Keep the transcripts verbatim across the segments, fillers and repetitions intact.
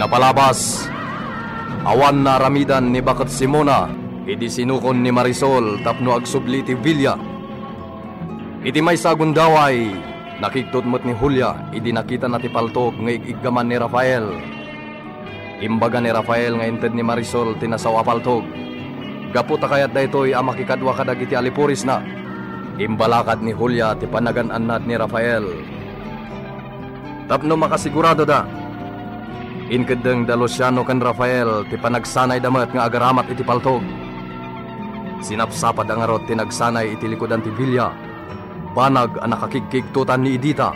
Palabas, awan naaramidan ni baket Simona idi sinukon ni Marisol tapno agsubli iti villa. Iti maysa a gundaway, nakigtot met ni Julia idi nakitana ti paltog nga ig-iggaman ni Rafael. Imbaga ni Rafael nga inted ni Marisol ti nasao a paltog. Gapu ta kayat daytoy a makikadua kadagiti alipurisna, imbalakad ni Julia ti panagan-annad ni Rafael. Tapno makasiguradoda, inkeddeng da Luciano ken Rafael ti panagsanayda met nga agaramat iti paltog. Sinapsapad a ngarud ti nagsanay iti likudan ti villa, banag a nakakigkigtotan ni Edita.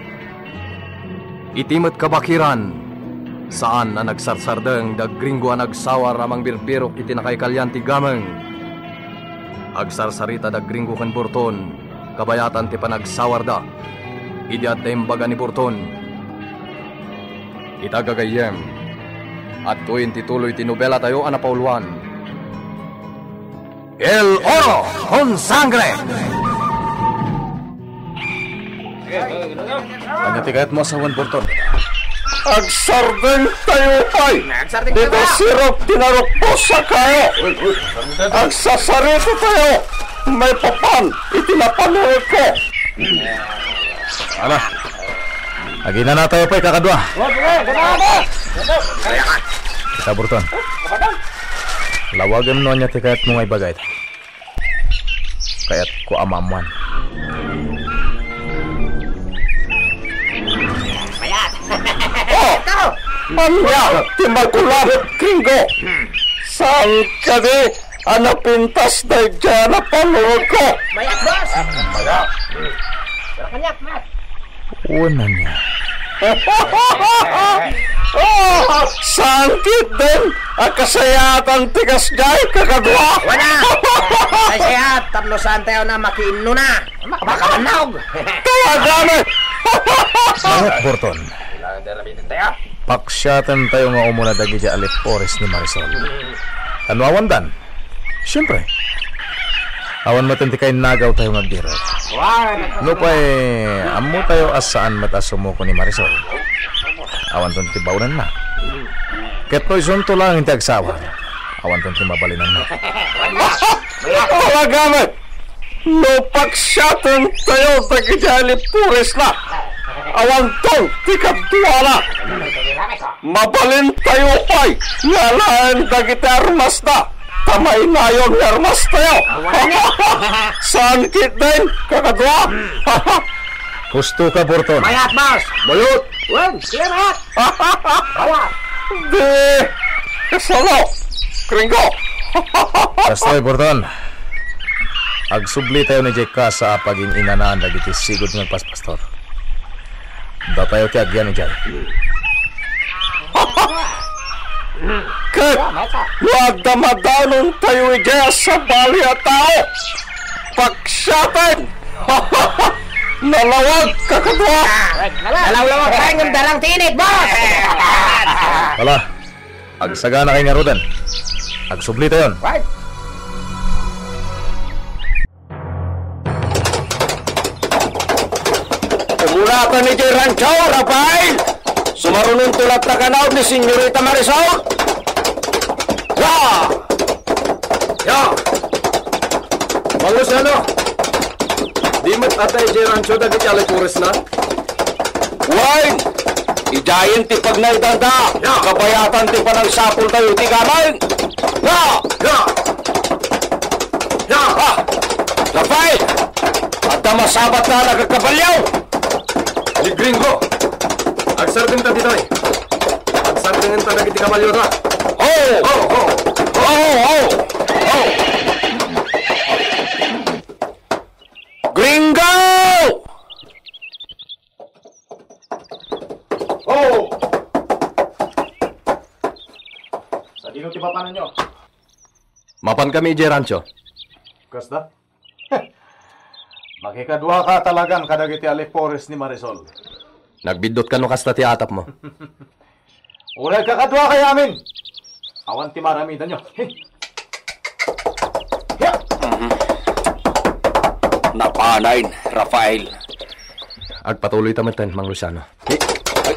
Iti met kabakiran, saan a nagsarsardeng da Gringo a nagsawar a mangbirbirok iti nakaikalian ti gameng. Agsarsarita da Gringo ken Burton, kabayatan ti panagsawarda. Idi adda imbaga ni Burton, ita gagayyem, adtoyen ti tuloy ti nobelatayo a napauluan. El oro con sangre! Ania ti kayatmo a sawen, Burton? Agsardengtayo pay. Agsardengtayo. Dita sirok ti narukpos a kayo. Agsasarita tayo maipapan iti napanuegko. Ala. Aginanatayo pay, kakadua. Ita, Burton. Lawagem no ania ti kayatmo nga ibaga ita. Kayatko a maammuan. Mayat! Oh! Ania ti makulabot, Gringo? Saan kadi a napintas daydiay a napanuegko? Mayat, boss! Mayat! Mayat! Wen ania? Oh, saan ketdin a kasayaatan ti kasdiay, kakadua? Wen a! Kasayaat, tapno saantayo a makiinnuna. Makabannog! Talaga, no? Mayat, Burton. Paksiatentayo nga umuna dagiti alipores ni Marisol. Ta no awandan, siempre, awan met ti kainnagawtayo nga agbirek. Nupay ammotayo a saan met a sumuko ni Marisol, awanton ti baonenna. Ket no isunto laeng ti agsawar, awanton ti mabalinenna. Talaga met! No paksiatentayo dagiti alipuresna, awanton ti kaduana. Mabalintayo pay nga alaen dagiti armasda, ta mainayon nga armastayo. Saan ketdin, kakadua? Husto ka, Burton. Mayat, boss! Mayat! Wen, sige, mayat! Awa! Di! Kasano? Gringo! Kastoy, Burton. Agsublitayon idiay kasa a pagin-inanaan dagiti sigud nga agpaspastor. Datayo ti agyan idiay. Ket no adda madanontayo idiay a sabali a tao, paksiaten! Nalawag, kakadua! Nalawlawag tayo ngem darang ti init, boss! Ala, agsaganakay ngaruden. Agsublitayon. Right. Umuna ta idiay rancho, Rafael! Sumarunonto latta kanayon ni Senyorita Marisol! Ya! Ya! Mang Luciano, di met adda idiay rancho dagiti alipuresna? Wen, idiayen ti pagnaedanda. Ya! Kabayatan ti panagsapultayo iti gameng. Ya! Ya! Ya! Ah! Rafael! Adda masabatna a nagkakabalio! Ni Gringo! Agsardengta ditoy! Agsardengenta dagiti kabalio, ha? Ho! Ho, ho! Ho, ho, ho! Ho! Gringo! Ho! Sadino ti papananyo? Mapankami idiay rancho. Kasta? Makikaduaka talagan kadagiti alipores ni Marisol. Nagbiddut kano kasta ti atapmo. Uray kakaduakay amin. Awan ti maramidanyo. He. Ya. Mhm. Napanen, Rafael. Agpatuloyta metten, Mang Luciano. Hi. Hi.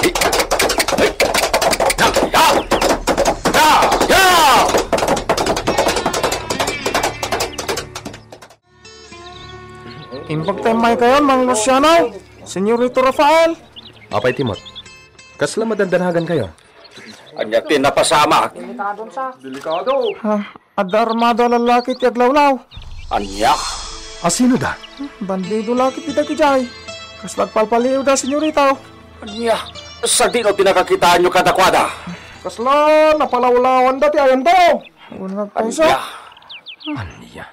Hi. Hi. Imbag tayo may kayo, Mang Luciano, Senyorito Rafael. Apay, Timot? Kasla madandanagan kayo? Ania ti napasamak? Delikado. Ah, adda armado a lalaki ti aglawlaw. Ania? Asino da? Bandido laki ti dagijay. Kasla agpalpaliw da, senyorita. Ania? Sadino ti nakakitaanyo kadakuada? Kasla napalawlawan da ti ayanto. Unag payso. Ania? Ania?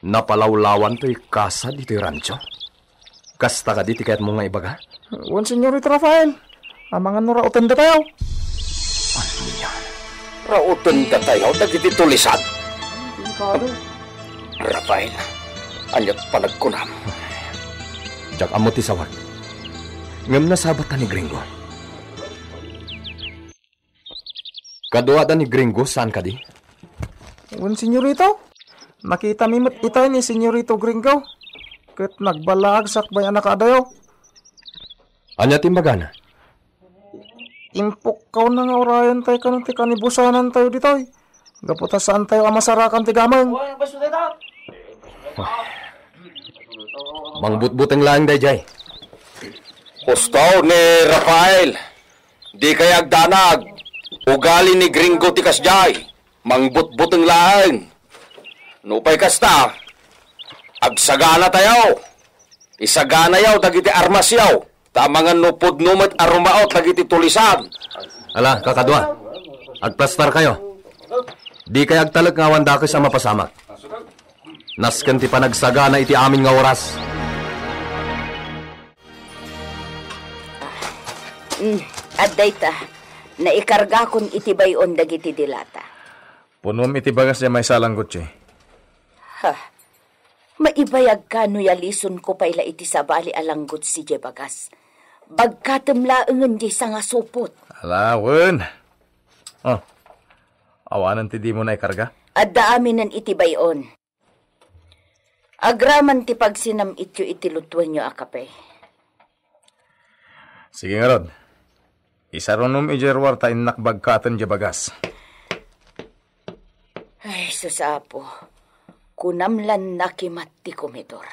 Napalawlawan toy kasa ditoy rancho? Kasta kadi ti kayatmo nga ibaga? Wen, Senyorito Rafael. Amangan no rauten datayo. Ania? Rauten datayo dagiti tulisan? Rafael, ania panagkunam? Diak ammo ti sawag. Ngem nasabat ta ni Gringo. Kaduada ni Gringo, saan kadi? Wen, Senyorito. Nakitami met itay ni Senyorito Gringo. Ket nagballaag sakbay a nakaadayo. Ania ti imbagana? Impukkawna nga urayen tay kano ti kanibusanan tayo ditoy. Gapu ta saan tayo a masarakan ti gameng. Mangbutbuteng laeng daydiay. Husto ni Rafael. Dikay agdanag. Ugali ni Gringo ti kasdiay. Mangbutbuteng laeng. Nupay kasta, agsagana tayo. Isaganayo dagiti armasyo, ta amangan no pudno met a rumaut dagiti tulisan. Ala, kakadua, agplastar kayo. Dikay agtalek nga awan dakes a mapasamak. Nasken ti panagsagana iti amin nga oras. Mm, adda ita, naikargakon iti bay-on dagiti dilata. Punuam iti bagas diay maysa a langgutsi. Ha. Maibayagka no yalisonko pay la iti sabali a langgutsi diay bagas. Bagkatem laengen diay sangasupot. Ala, wen. Oh. Awanen ti dimo naikarga? Adda aminen iti bay-on. Agraman ti pagsinam-ityo iti lutuenyo a kape. Sige ngarud. Isarunom idiay ruar ta innak bagkaten diay bagas. Ay, sus, Apo. Kunam lan nakimat ti komedor.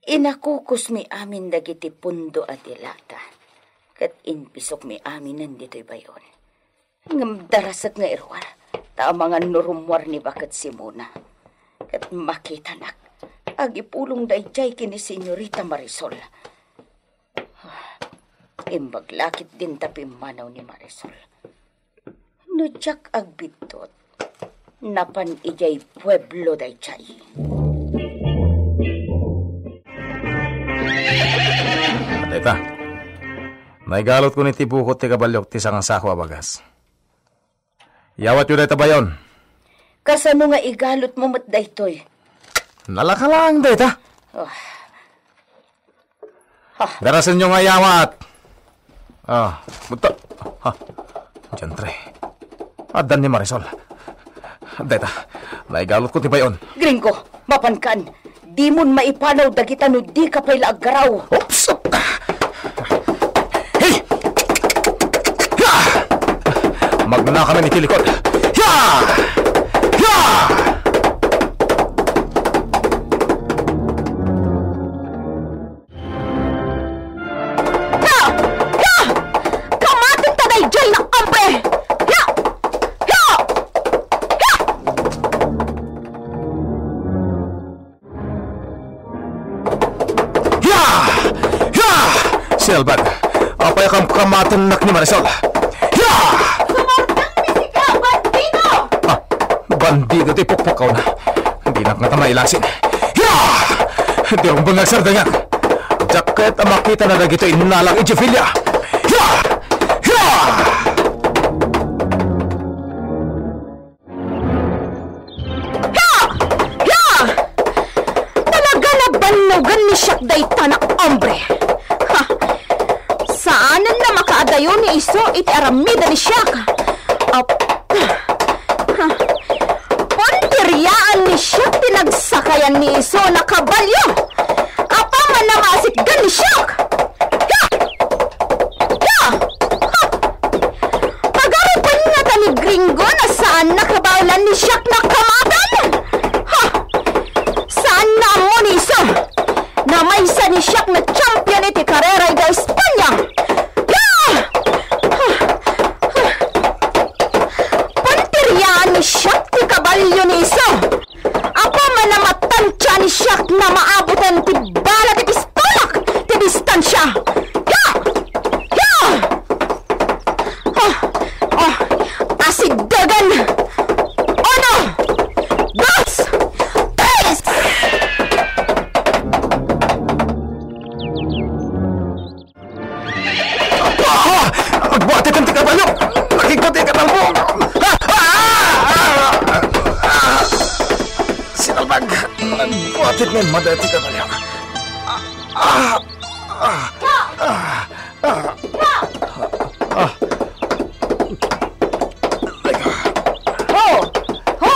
Inakukusmi amin dagiti pundo a dilata, ket impisokmi aminen ditoy bay-on. Ngem darasek nga iruar, ta amangan no rummuar ni Baket Simona. Ket makitanak, agipulong daydiay ken ni Senyorita Marisol. Imbag la ketdin ta pimmanaw ni Marisol. No diak agbiddut, napan idiay pueblo daydiay. Dayta, naigalutko iti bukot ti kaballiok ti sangasako a bagas. Yawatyo dayta bay-on. Kasano nga igalutmo met daytoy? Nalaka laeng dayta. Oh. Ha. Darasenyo nga yawat. Ah, buta. Ha. Diantre. Addan ni Marisol. Dayta, naigalutko ti bay-on. Gringo, mapankan. Dimon maipanaw dagita no dika pay la aggaraw. Oops! Hey! Ya! Magnakamin iti likod. Ya! Ya! Ya! Ya! Kamaten ta daydiay nga hombre! Ya! Ya! Ya! Ya! Ya! Selbag, apay a kamkamatennak ni Marisol? Ya! Sumardeng ni sika, bandido! Ah, bandido ti pukpukkawna. Dinak ngata mailasin. Ya! Di rumbeng agsardengak. Diak ket a makitana dagitoy innalang idiay villa. Ya! Ya! Ya! Ya! Talaga nabannogan ni Siak dayta nga hombre. Ha! Saanen a makaadayo ni isu iti aramiden ni Siak. Ap-, ha! Pundiriaan ni Siak ti nagsakayan ni isu a kabalio. Apaman a maasitgan ni Siak. Ya! Ya! Ha! Pagarupen ngata ni Gringo a saan a kabaelan ni Siak a kamaten? Ha! Saan ni Siak na champion iti karera idiay Espania. Ya! Pantiryaan ni Siak ti kabalio ni Iso. Apaman a matantia ni Siak na maabutan ti bala ti pistolak ti distansia. Ya! Ya! Ah! Ah! Asidegen! Uno! Dos! Tres! Ah! Agbuaten ti kabalio! Nakigpati ka talbo! Ah! Ah! Ah! Ah! Sinalbag! Agbuaten nga mada ti kabalio! Ah! Ah! Ah! Ah! Ah! Ah! Ho! Ho!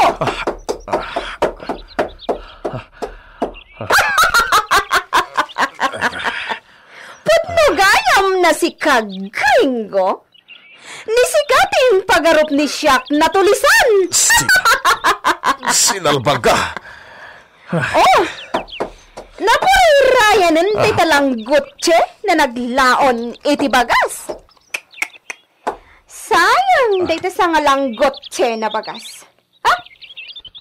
Pudno gayam na sika, Gringo. Ni sika ti impagarup ni Siak na tulisan. Si-, sinalbag ka. Oh, napurirayanen dayta langgutse na naglaon iti bagas. Sayang dayta sanga langgutse na bagas. Ha?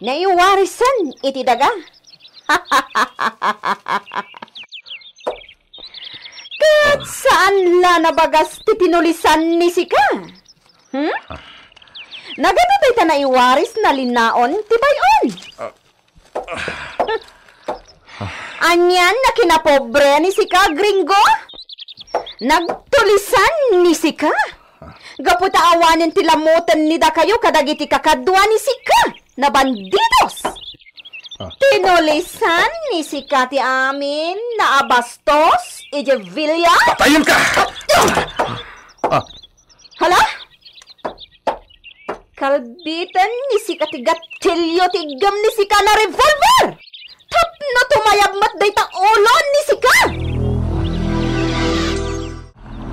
Naiwarisen iti daga. Ket saan la nabagas ti tinulisan ni sika? Hmm? Nagadu dayta naiwaris na linaon ti bay-on. Anian a kinapobre ni sika, Gringo? Nagtulisan ni sika? Gapu ta awanen ti lamoten ni dakayo kadagiti kakadua ni sika na bandidos. Ah. Tinulisan ni sika ti amin na abastos, idiay villa? Patayen ka! Ah. Hala? Kalbiten ni sika ti gatilio ti igem ni sika na revolver! Tapno tumayab met dayta ulo ni sika!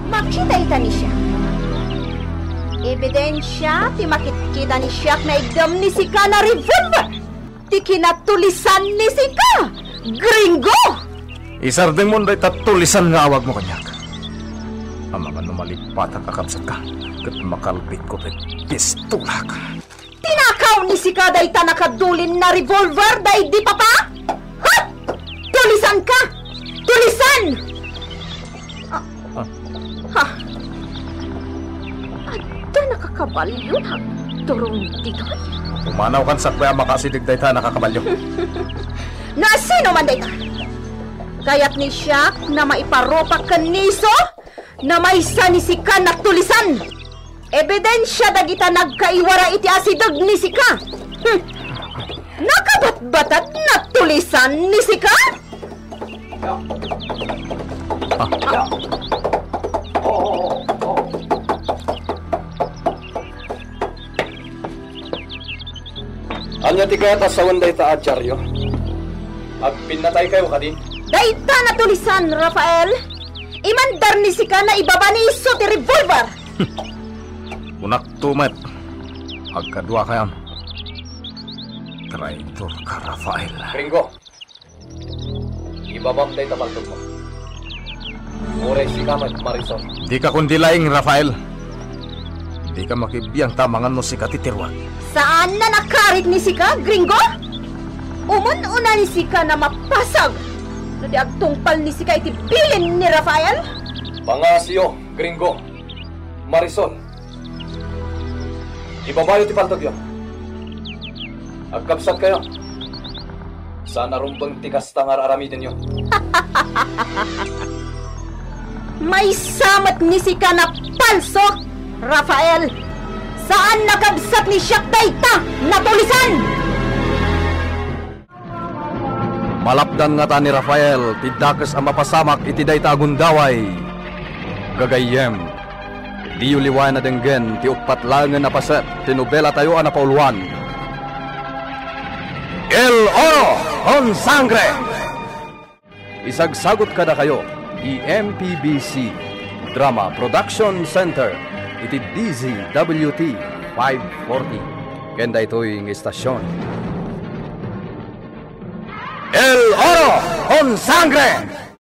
Makita ita ni Siak. Ebidensia ti makitkita ni Siak na igem ni sika na revolver! Ti kinatulisan ni sika, Gringo! Isardengmon dayta tulisan nga awagmo kaniak. Amangan no malipatak a kabsatka, ket makalbitko ti pistolak. Tinakaw ni sika dayta nakadulin a revolver daydi papa? Ha? Tulisan ka! Tulisan! Ah, Ha? Adda nakakabalio nga agturong ditoy? Pumanaw kan sakbay a makasideg dayta a nakakabalio. Nasino man dayta? Kayat ni Siak na maiparupak ken ni Iso na maysa ni sika natulisan. Ebidensia dagita nagkaiwara iti asideg ni sika. Hmm. Nakabatbatad natulisan ni sika? Ania ti kayat a sawen dayta a diario? Agpinnataykayo kadi? Dayta natulisan, Rafael. Imandar ni sika na ibaba ni Iso ti revolver. Kunakto met, agkaduakayon. Traitor ka, Rafael. Gringo, ibabam dayta paltogmo. Uray sika met, Marisol. Dika kundi laing, Rafael. Dika makibiang ta amangan no sika ti tiruak. Saan a nakarit ni sika, Gringo? Umun-una ni sika na mapasag no ti agtungpal ni sika iti bilin ni Rafael? Pangasiyo, Gringo. Marisol, ibabayo ti paltogyo. Agkabsatkayo. Saan a rumbeng ti kasta nga ar-aramidenyo. Maysa met ni sika a palso, Rafael. Saan a kabsat ni Siak dayta a natulisan. Malapdan ngata ni Rafael ti dakes a mapasamak iti dayta a gundaway. Gagayyem, diyo liwayan a denggen ti uppat laengen a paset ti nobelatayo a napauluan, El Oro con Sangre. Isagsagut kadakayo ti M P B C Drama Production Center iti D Z W T five forty ken daytoy nga istasion. El Oro con Sangre!